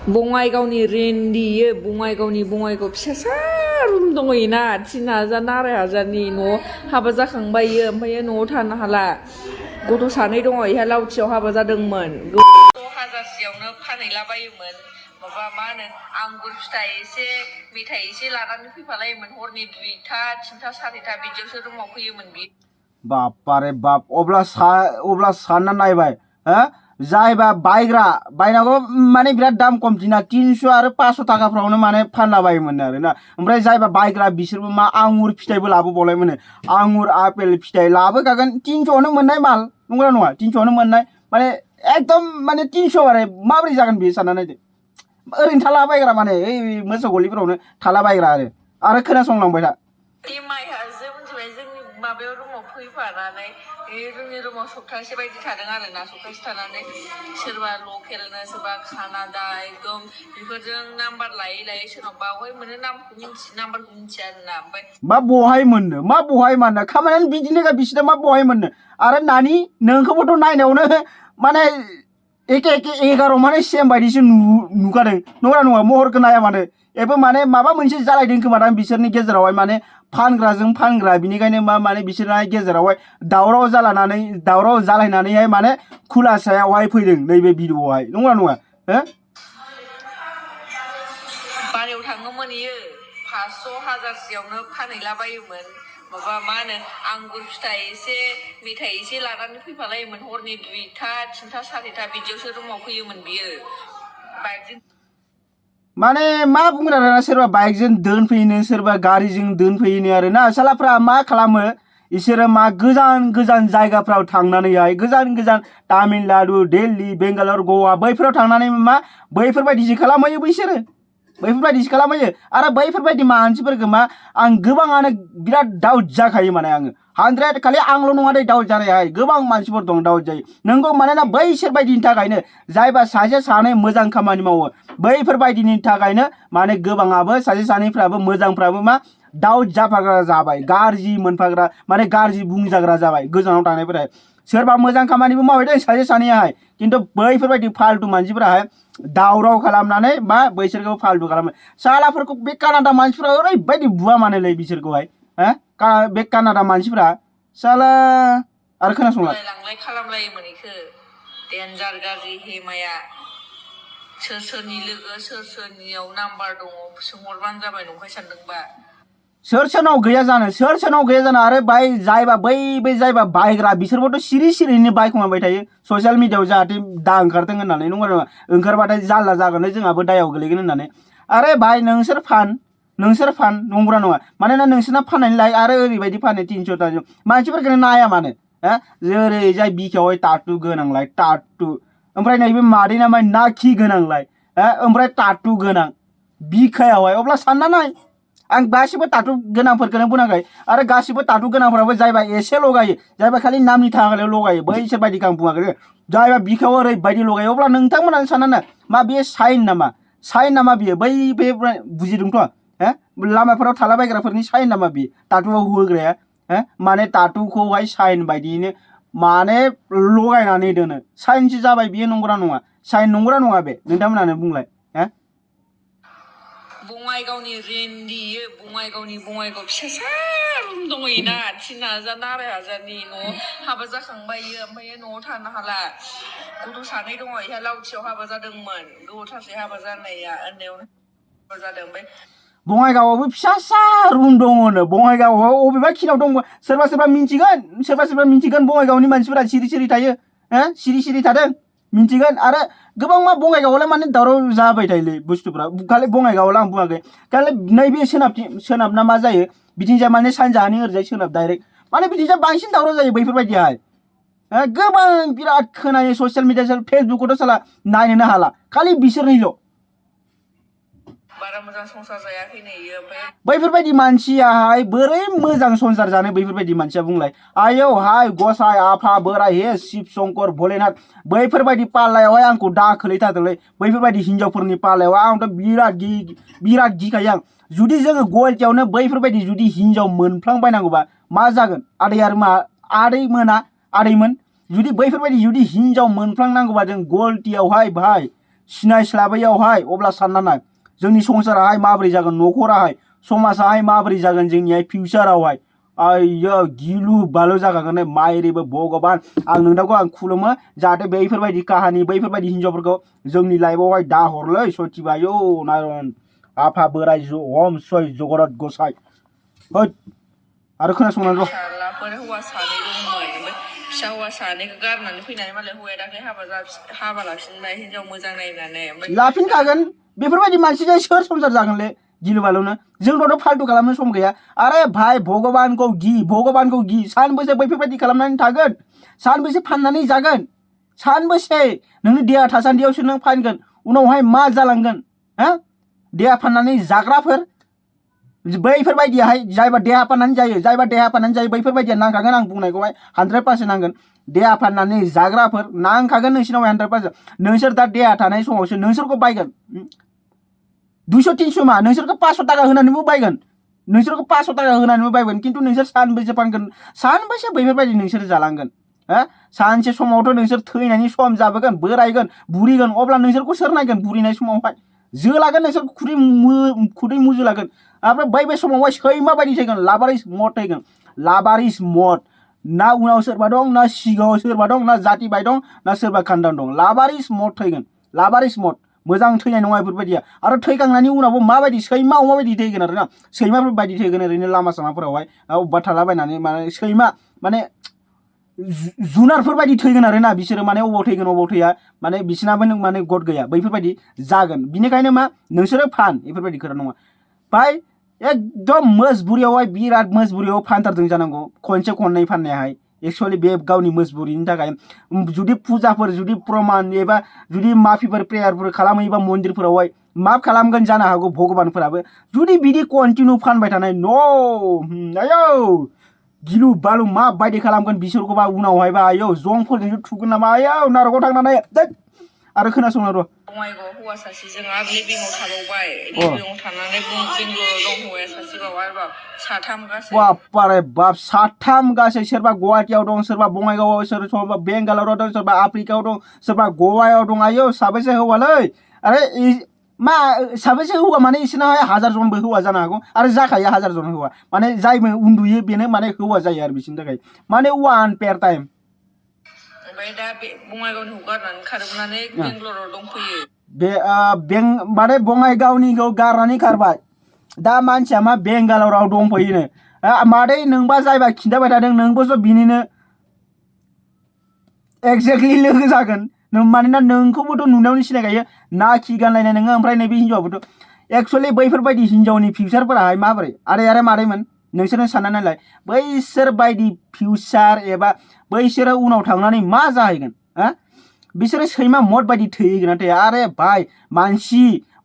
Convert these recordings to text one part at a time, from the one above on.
Bongaigaonनि रेन्डियो Bongaigaon फिसासा room दङयोना 3000 2,500नि न' हाबा जाखांबायो ओमफ्राय न'आव थानो हाला गथ' सानै दङ इहा लावथियाव हाबा जादोंमोन 1000सेयावनो फानहैलाबायोमोन माबा मा होनो आंगुर फिथाइ एसे मेथाइ एसे लानानै फैफालायोमोन हरनि 2टा 3टा 4टा बिदियावसो रुमाव फैयोमोन बि बापारे बाप अब्ला सानना नायबाय हो जायबा बायनांगौ माने बिराद दाम खम दिना 300 आरो 500 थाखाफ्रावनो माने फानलाबायोमोन आरोना ओमफ्राय जायबा बायग्रा बिसोरबो मा आंगुर फिथाइबो लाबोबावलायमोन आंगुर आपेल फिथाइ लाबोखागोन 300आवनो मोननाय माल नंगौना नङा 300आवनो मोननाय माने एकदम माने 300 आरो माबोरै जागोन बे सानना नायदो ओरैनो थालाबायग्रा माने ओइ मोसौ गलिफोरावनो थालाबायग्रा आरो खोनासंलांबाय था माइहासो मिथिबाय जोंनि माबायाव रुमाव फैफानानै जोंनि रुमाव सप्तासे बायदि थादों आरोना सप्तासे थानानै सोरबा लकेलनो सोरबा कानाडा एकदम बेफोरजों नाम्बार लायै सोरनावबा बहाय मोनो नाम्बारखौ मिथिया आरोना ओमफ्राय मा बहाय मोननो खामानियानो बिदिनो बिसोर मा बहाय मोननो आरो नानि नोंखौबोथ' नायनायावनो माने एके 11 माने सेम बायदिसो नुखादों नङा महरखौ नाया मानो एबो माने माबा मोनसे जालायदों खोमा दां बिसोरनि गेजेरावहाय माने फानग्राजों फानग्रा बिनिखायनो माने बिसोरना गेजेरावहाय दावराव जालायनानैहाय माने खुलासायावहाय फैदों नैबे भिडिअआवहाय नङा हो बारायाव थाङोमोन इयो 500 1000सेयावनो फानहैलाबायोमन माबा मा होनो आंगुर फिथाइ एसे मेथाइ एसे लानानै फैफालायोमन हरनि 2टा 3टा 4टा बिदियावसो रुमाव फैयोमन बियो बाइकजों माने मा बुंगोन आरोना सोरबा बाइकजों दोनफैनो सोरबा गारिजों दोनफैनो आरोना सालाफ्रा मा खालामो इसोरो मा गोजान जायगाफ्राव थांनानैहाय गोजान तामिलनाडु दिल्ली बेंगालर गवा बैफोराव थांनानै मा बैफोरबायदिसो खालामहैयो बैसोरो बैफोरबायदिसो खालामहैयो आरो बैफोरबायदि मानसिफोरखौ मा आं गोबाङानो बिराद डाउट जाखायो माने आङो 100 खालि आंल' नङा दे डाउट जानायाहाय गोबां मानसिफोर दं डाउट जायो नंगौ मानोना बैसोर बायदिनि थाखायनो जायबा सासे सानै मोजां खामानि मावो बैफोरबायदिनि थाखायनो माने गोबाङाबो सासे सानैफ्राबो मोजांफ्राबो मा डाउट जाफाग्रा जाबाय गाज्रि मोनफाग्रा माने गाज्रि बुंजाग्रा जाबाय गोजानाव थानायफोरा सोरबा मोजां खामानिबो मावहैदों सासे सानैयाहाय किन्तु बैफोरबायदि फाल्तु मानसिफोराहाय दावराव खालामनानै मा बैसोरखौ फाल्तु खालामो सालाफोरखौ बे कानाडा मानसिफोरा ओरैबायदि बुवा मानोलै बिसोरखौहाय बे कानाडा मानसिफोरा साला आरो खोनासंला लांलाय खालामलायोमोन इखो डेन्जार गाज्रि हेमाया सोरनि लोगो सोरनियाव नाम्बार दङ सोंहरबानो जाबाय नंखाय सानदोंबा सोरनाव गैया जानो आरो जायबा बायग्रा बिसोरबोथ' सिरियैनो बायखुमाबाय थायो ससियेल मिडियायाव जाहाथे दा ओंखारथों होननानै नङा ओंखारबाथाय जाल्ला जागोन जोंहाबो दायाव गोलैगोन होननानै आरे भाई नोंसोर फान नंगौना नङा मानोना नोंसोरना फाननानै लाय आरो ओरैबायदि फानो 300 मानसिफोरखौनो नाया मानो ओरैजाय बिखायावहाय टाटु गोनांलाय टाटु ओमफ्राय नैबे मादैना मा नाखि गोनांलाय ओमफ्राय टाटु गोनां बिखायावहाय अब्ला सानना नाय आं गासिबो टाटु गोनांफोरखौनो बुङाखै आरो गासिबो टाटु गोनांफोराबो जायबा एसे लगायो जायबा खालि नामनि थाखायल' लगायो बैसोर बायदिखौ आं बुङाखै जायबा बिखायाव ओरैबायदि लगायो अब्ला नोंथांमोनानो सानना नाय मा बे साइन नामा बियो बे बुजिदोंथ' लामाफोराव थालाबायग्राफोरनि साइन नामा बियो टाटुआव होग्राया माने टाटुखौहाय साइन बायदियैनो माने लगायनानै दोनो साइनसो जाबाय बियो नंगौना नङा साइन नंगौना नङा बे नोंथांमोनानो बुंलाय बङाइगावनि रेन्डियो बङाइगाव फिसासा रुम दङयोना 3000 2,500नि न' हाबा जाखांबायो ओमफ्राय न'आव थानो हाला गथ' सानै दङ इहा लावथियाव हाबा जादोंमोन गोबावथारसै हाबा जानाया उन्दैयावनो हाबा जादों ओमफ्राय बङाइगावआवबो फिसासा रुम दङनो बङाइगावआव अबेबा खिनाव दङ सोरबा मिन्थिगोन बङाइगावनि मानसिफोरा सिरि थायो सिरि थादों मिन्थिगोन आरो गोबां मा बङाइगावआवलाय माने दावराव जाबाय थायोलै बुस्थुफ्रा खालि बङाइगावआवलाय आं बुङाखै खालि नैबे सोनाबना मा जायो बिथिंजाय माने सानजाहानि ओरैजाय सोनाब डाइरेक्ट माने बिथिंजाय बांसिन दावराव जायो बैफोरबायदिहाय गोबां बिराद खोनायो ससियेल मिडिया फेसबुकखौथ' साला नायनोनो हाला खालि बिसोरनिल' बारा मोजां संसार जायाखै नै बैफोरबायदि मानसियाहाय बोरै मोजां संसार जानो बैफोरबायदि मानसिया बुंलाय आयौ हाय गसाय आफा बोराय हे शिब शंकर भोलेनाथ बैफोरबायदि पाल्लायावहाय आंखौ दा खोलैथारदोंलै बैफोरबायदि हिनजावफोरनि पाल्लायावहाय आंथ' बिराद गिखायो आं जुदि जोङो गवालटियावनो बैफोरबायदि जुदि हिनजाव मोनफ्लांबायनांगौबा मा जागोन आदैमोन जुदि बैफोरबायदि जुदि हिनजाव मोनफ्लांनांगौबा जों गवालटियावहाय भाई सिनायस्लाबैयावहाय अब्ला सानना नाय जोंनि संसाराहाय माबोरै जागोन न'खराहाय समाजाहाय माबोरै जागोन जोंनिहाय फिउचारावहाय आयो गिलु बालु जाखागोन माइरिबो भगबान आं नोंथांखौ आं खुलुमो जाहाथे बैफोरबायदि काहानि बैफोरबायदि हिन्जावफोरखौ जोंनि लाइफआवहाय दा हरलै सथिबायो नारायण आफा बोराय हम सय जगरत गसाय होद आरो खोनासंनानै र' फिसालाफोर हौवा सानै दंमोन ओमफ्राय फिसा हौवा सानैखौ गारनानै फैनानै मालाय हौवाया दाख्लै हाबा लाफिनबाय हिनजाव मोजां नायनानै ओमफ्राय लाफिनखागोन बेफोरबायदि मानसिजों सोर संसार जागोनलै गिलु बालुनो जोंथ' फाल्तु खालामनो सम गैया अरे भाई भगबानखौ गि सानबेसे बैफोरबायदि खालामनानै थागोन सानबेसे फाननानै जागोन सानबेसे नोंनि देहा थासान्दियावसो नों फानगोन उनावहाय मा जालांगोन हा देहा फाननानै जाग्राफोर बैफोरबायदियाहाय जायबा देहा फाननानै जायो बैफोरबायदिया नांखागोन आं बुंनायखौहाय 100% नांगोन देहा फाननानै जाग्राफोर नांखागोन नोंसिनावहाय 100% नोंसोर दा देहा थानाय समावसो नोंसोरखौ बायगोन 200-300 मा नोंसोरखौ 500 थाखा होनानैबो बायगोन नोंसोरखौ 500 थाखा होनानैबो बायगोन खिन्थु नोंसोर सानबेसे फानगोन सानबेसे बैफोरबायदि नोंसोर जालांगोन हा सानसे समावथ' नोंसोर थैनायनि सम जाबोगोन बोरायगोन बुरिगोन अब्ला नोंसोरखौ सोर नायगोन बुरिनाय समावहाय जोलागोन नोंसोर खुदै मुजुलागोन ओमफ्राय बै समावहाय सैमा बायदि थैगोन लाबारिस मद थैगोन लाबारिस मद ना उनाव सोरबा दं ना सिगाङाव सोरबा दं ना जाति बाय दं ना सोरबा खान्दान दं लाबारिस मद थैगोन लाबारिस मद मोजां थैनाय नङा बेफोरबायदिया आरो थैखांनायनि उनावबो माबायदि सैमा अमा बायदि थैगोन आरोना सैमाफोर बायदि थैगोन ओरैनो लामा सामाफोरावहाय अबेबा थालाबायनानै माने सैमा माने जुनारफोर बायदि थैगोन आरोना बिसोरो माने अबाव थैगोन अबाव थैया माने बिसिनाबो नों माने गद गैया बैफोरबायदि जागोन बिनिखायनो मा नोंसोरो फान बेफोरबायदि खोथा नङा बाय एकदम मजबुरियावहाय बिराद मजबुरियाव फानथारदों जानांगौ खनसे खननै फाननायाहाय एक्चुअलि बे गावनि मजबुरिनि थाखाय जुदि फुजाफोर जुदि प्रमान एबा जुदि माफिफोर प्रेयारफोर खालामहैबा मन्दिरफोरावहाय मा खालामगोन जानो हागौ भगबानफोराबो जुदि बिदि कन्टिनिउ फानबाय थानाय आयौ गिलु बालु माबायदि खालामगोन बिसोरखौबा उनावहायबा आयौ जंफोरजोंसो थुगोन नामा आयौ नारकआव थांनानै आरो खोनासंना र' बङाइगाव हौवा सासेजों आरो लिभिंआव थाबावबाय लिभिंआव थानानै बेंगलराव दं हौवाया सासेबाव आरोबाव साथाम गासै बारे बाप साथाम गासै सोरबा गुवाहाटियाव दं सोरबा बङाइगावआव सोरबा बेंगालराव दं सोरबा आफ्रिकायाव दं सोरबा गवायाव दं आयौ साबेसे हौवालै आरे मा साबेसे हौवा माने इसोरनावहाय 1000 जनबो हौवा जानो हागौ आरो जाखायो 1000 जन हौवा माने जाय उन्दुयो बेनो माने हौवा जायो आरो बिसोरनि थाखाय माने वान पेयर टाइम ओमफ्राय दा बे बङाइगावनिखौ गारनानै खारबोनानै बेंगलराव दंफैयो बे माने बङाइगावनिखौ गारनानै खारबाय दा मानसिया मा बेंगालराव दंफैयोनो मादै नोंबा जायबा खिन्थाबाय थादों नोंबोथ' बिनिनो एक्जेक्टलि लोगो जागोन मानोना नोंखौबोथ' नुनायावनो सिनायखायो ना खि गानलायनाय नोङो ओमफ्राय नैबे हिन्जावाबोथ' एक्चुअलि बैफोरबायदि हिन्जावनि फिउचारफोराहाय माबोरै आरे मादैमोन नोंसोरनो सानना नायलाय बैसोर बायदि फिउचार एबा बैसोरो उनाव थांनानै मा जाहैगोन बिसोरो सैमा मद बायदि थैगोन नाथाय आरे भाई मानसि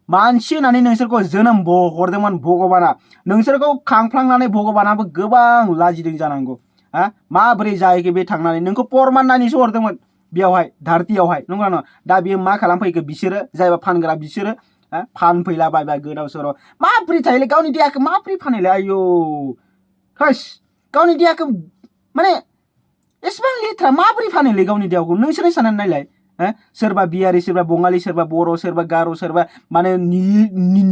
होननानै नोंसोरखौ जोनोम हरदोंमोन भगबाना नोंसोरखौ खांफ्लांनानै भगबानाबो गोबां लाजिदों जानांगौ माबोरै जाहैखो बे थांनानै नोंखौ परमान नायनोसो हरदोंमोन बेयावहाय धारतियावहाय नंगौना नङा दा बेयो मा खालामफैखो बिसोरो जायबा फानग्रा बिसोरो फानफैला बायबाय गोदाव सोराव माबोरै थायोलै गावनि देहाखौ माबोरै फानोलै आयौ थोस गावनि देहाखौ माने एसेबां लेथ्रा माबोरै फानोलै गावनि देहाखौ नोंसोरो साननानै नायलाय सोरबा बिहारि सोरबा बङालि सोरबा बर' सोरबा गार' सोरबा माने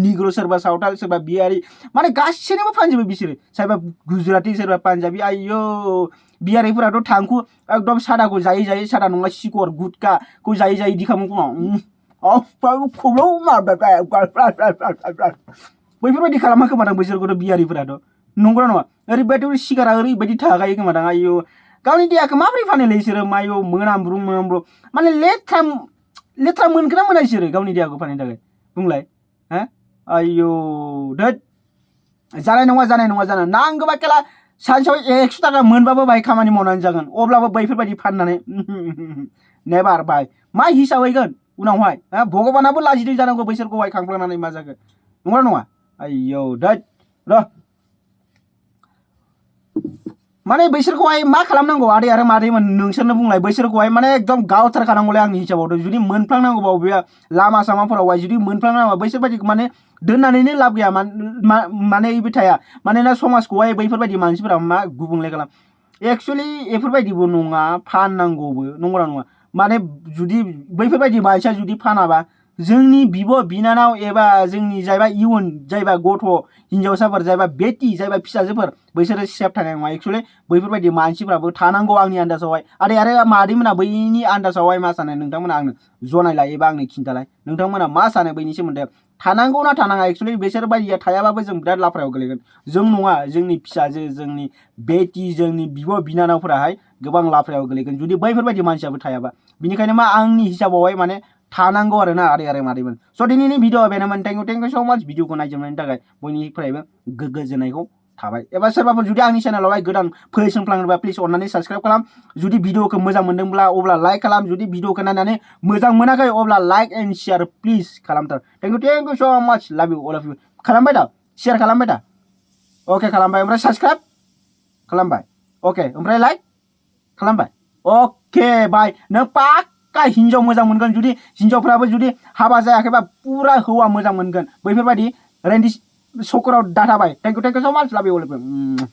निग्र' सोरबा सावथाल सोरबा बिहारि माने गासैनोबो फानजोबो बिसोरो सोरबा गुजराति सोरबा पान्जाबि आयौ बिहारिफोराथ' थांखु एकदम सादाखौ जायै जायै सादा नङा सिकर गुटखाखौ जायै जायै इदि खालामो बैफोरबायदि खालामा खोमादां बैसोरखौथ' बिहारिफोराथ' नंगौना नङा ओरैबायदि सिगारा ओरैबायदि थाखायो खोमादां आयौ गावनि देहाखौ माबोरै फानोलै बिसोरो मायौ मोनामब्रु माने लेथ्रा मोनगोन ना मोना बिसोरो गावनि देहाखौ फाननो थाखाय बुंलाय आयौ धोद जानाय नङा नांगौबा खेला सानसेयाव 100 थाखा मोनबाबो बाहाय खामानि मावनानै जागोन अब्लाबो बैफोरबायदि फाननानै नेभार बाय मा हिसाबैगोन उनावहाय भगबानाबो लाजिदों जानांगौ बैसोरखौहाय खांफ्लांनानै मा जागोन नंगौना नङा आयौ धोद र' माने बैसोरखौहाय मा खालामनांगौ आदै आरो मादैमोन नोंसोरनो बुंलाय बैसोरखौहाय माने एकदम गावथारखानांगौलै आंनि हिसाबावथ' जुदि मोनफ्लांनांगौबा बबेबा लामा सामाफोरावहाय जुदि मोनफ्लांनांगौबा बैसोरबायदिखौ माने दोननानैनो लाब गैया माने इबो थाया मानोना समाजखौहाय बैफोरबायदि मानसिफोरा मा गुबुंले खालाम एक्चुअलि बेफोरबायदिबो नङा फाननांगौबो नंगौना नङा माने जुदि बैफोरबायदि मानसिया जुदि फानाबा जोंनि बिब' बिनानाव एबा जोंनि जायबा इयुन जायबा गथ' हिनजावसाफोर जायबा बेटि जायबा फिसाजोफोर बैसोरो सेफ थानाय नङा एक्चुअलि बैफोरबायदि मानसिफ्राबो थानांगौ आंनि आन्दाजावहाय आरो मादैमोना बैनि आन्दाजावहाय मा सानो नोंथांमोना आंनो जनायलाय एबा आंनो खिन्थालाय नोंथांमोना मा सानो बैनि सोमोन्दै थानांगौ ना थानाङा एक्चुअलि बिसोर बायदिया थायाबाबो जों बिराद लाफ्रायाव गोलैगोन जों नङा जोंनि फिसाजो जोंनि बेटि जोंनि बिब' बिनानावफोराहाय गोबां लाफ्रायाव गोलैगोन जुदि बैफोरबायदि मानसियाबो थायाबा बिनिखायनो मा आंनि हिसाबावहाय माने थानांगौ आरो ना आरो मादैमोन स' दिनैनि भिडिअ बेनोमोन थेंक इउ स' माच भिडिअखौ नायजोबनायनि थाखाय बयनिफ्रायबो गोजोननायखौ थाबाय एबा सोरबाफोर जुदि आंनि चेनेलावहाय गोदान फैसनफ्लाङोबा प्लिज अननानै साबस्क्राइब खालाम जुदि भिडिअखौ मोजां मोनदोंब्ला अब्ला लाइक खालाम जुदि भिडिअखौ नायनानै मोजां मोनाखै अब्ला लाइक एन्ड शेयार प्लिज खालामथार थेंक इउ स' माच लाभ इउ अल अफ इउ खालामबाय दा शेयार खालामबाय दा अके खालामबाय ओमफ्राय साबस्क्राइब खालामबाय अके ओमफ्राय लाइक खालामबाय अके बाय नों पाक्का हिन्जाव मोजां मोनगोन जुदि हिन्जावफ्राबो जुदि हाबा जायाखैबा पुरा हौवा मोजां मोनगोन बैफोरबायदि रेन्डि सकराव दाथाबाय थेंक इउ स' माच लाभ इउ अल अफ इउ